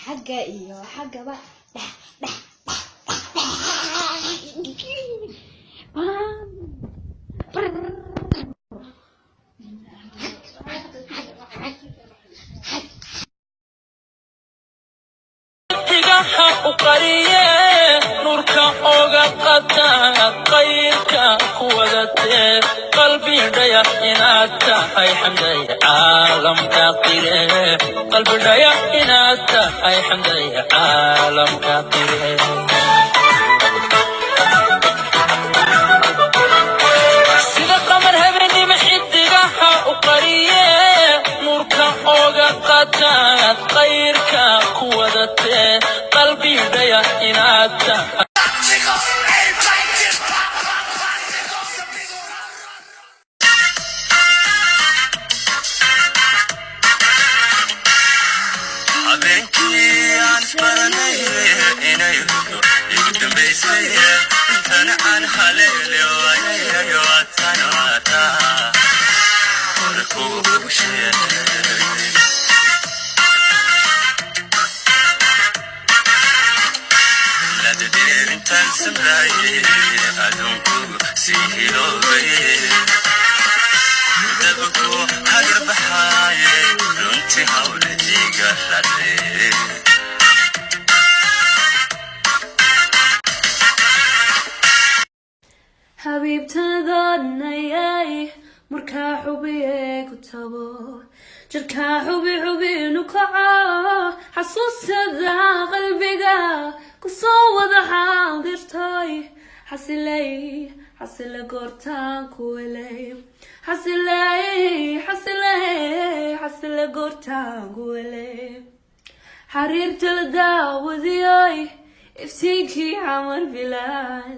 Xagga iyo xaggaba dhex dhex. Tigaha u qariye, nurka oga qataad, qayrka ku wadatee, qalbidhaya inaad tahay xamday caalamka qire, qalbidhaya inaad tahay xamday caalamka qire. Sida qamar habeenimo xidigaha u qariye, nuurka oga qataad, qayrka ku wadatee, qalbidhaya inaad tahay. Habeenkii aan isbaranay inay hurdo igu dambaysay, intana aan haleele waayay, waatan waataa hore kugu sheegay. Ladadheerintaan samraayay adduunku sii hiloobay, dabku hagar baxaaye, runtii hawle iga rare. Xabiibtadanayay markaa xubiye ku tabo, jirkaa xubi xubinu kaco, xasuustada qalbiga kusoo wada xaadirtay. Xasilay xasile goortaan ku helay, xasilay xasilay xasile goortaan ku helay. Xariirta la daawadiyay iftiinkii Camar Bilaal.